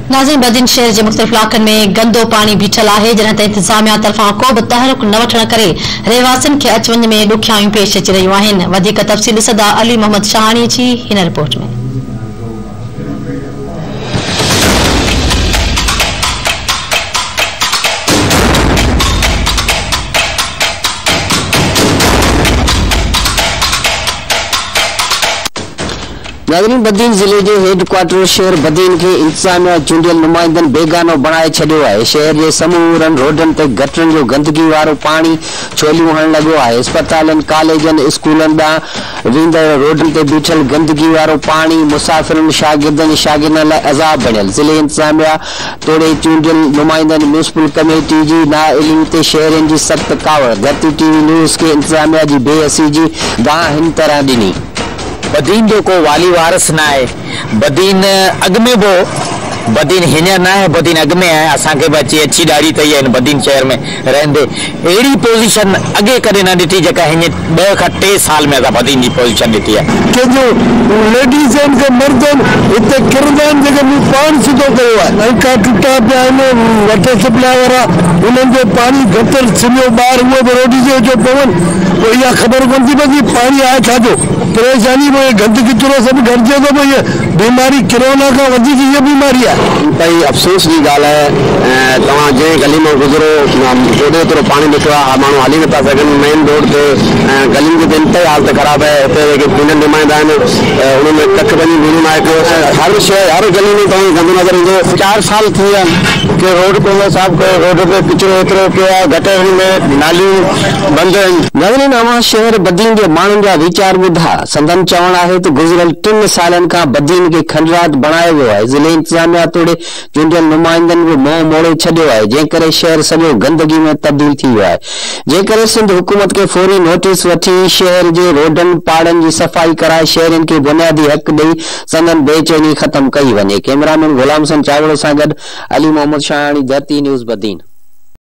ناظرين بدين شهر جي مختلف علائقن ۾ گندو پاڻي بيٺل آهي جڏهن ته انتظاميا طرفان ڪو به تحرڪ نه وٺڻ ڪري رهواسين کي اچ وڃ ۾ ڏکيائيون پيش اچي رهيون آهن وڌيڪ تفصيل ڏسندا علي محمد شاهاڻي جي هن رپورٽ ۾. ناظرين بدين ضلعي جي هيڊ ڪوارٽر شهر بدين کي انتظاميا چونڊيل نمائندن بيگانو بڻائي ڇڏيو آهي شهر جي سمورن روڊن تي گٽرن جو گندگي وارو پاڻي ڇوليون هڻڻ لڳو آهي اسپتالن ڪاليجن اسڪولن ڏانهن ويندڙ روڊن تي بيٺل گندگي وارو پاڻي مسافرن شاگردن شاگردن لاء عذاب بڻيل ضلعي انتظاميا توڙي چونڊيل نمائندن ميونسپل ڪميٽي جي نااهلي تي شهرين جي سخت ڪاوڙ ڌرتي ٽي وي نيوز کي انتظاميا جي بي حسي جي دانهن هن طرح ڏني. بدين جو ڪو والي وارث ناهي، بدين اڳ ۾ به هو، بدين هينئر ناهي، بدين اڳ ۾ آهي، اسان کي به اچي اڇي ڏاڙهي ٿئي آهي هن بدين شهر ۾ رهندي، اهڙي پوزيشن اڳي ڪڏهن نه ڏٺي جيڪا هينئر ٻه کان ٽي سال ۾ اسان بدين جي پوزيشن ڏٺي آهي. ڪي جو ليڊيز آهن ڪي مرد آهن هتي ڪرندا آهن جيڪي مون پاڻ سڌو ڪيو آهي. نلڪا ٽٽا پيا آهن واٽر سپلاء وارا انهن جو پاڻي گٽر ڇنيو ٻاهر اهي به روڊ تي اچيو پون پوء اها خبر ڪونه ٿي پوي پاڻي آهي ڇا جو پريشاني پوء گند ڪچرو سڀ گهٽجي ٿو پوء هيء بيماري ڪرونا کان وڌيڪ هيء بيماري آهي. انتهائي افسوس جي ڳالهه آهي توهان جنهن گلي مان گذرو گوڏي ايترو پاڻي بيٺو آهي ماڻهو هلي نٿا سگهن مين روڊ تي ۽ گلين جي ته انتهائي حالت خراب آهي هتي جيڪي چونڊيل نمائندا آهن انهن ۾ ڪک ڀڃي ٻيڻو ناهي ڪيو هر شيء هر گلي ۾ توهان کي گند نظر ايندو. چار سال ٿي ويا آهن ڪي روڊ ڪونه صاف ڪيو روڊ تي ڪچرو ايترو پيو آهي گٽرن ۾ ناليون بند آهن. ناظرين اوهان شهر بدين جي ماڻهن جا ويچار ٻڌا سندن چوڻ آهي ته گذريل ٽن سالن کان بدين کي کنڊرات بڻايو ويو آهي ضلعي انتظاميا توڙي چونڊيل نمائندن به منهن موڙي ڇڏيو آهي جنهن ڪري شهر سڄو گندگي ۾ تبديل ٿي ويو آهي جنهن ڪري سنڌ حڪومت کي فوري نوٽيس وٺي شهر جي روڊن پاڙن جي صفائي ڪرائي شهرين کي بنيادي حق ڏئي سندن بي چيني ختم ڪئي وڃي ڪئميرامين غلام حسين چاوڙو سان گڏ علي محمد شاهاڻي ڌرتي نيوز بدين.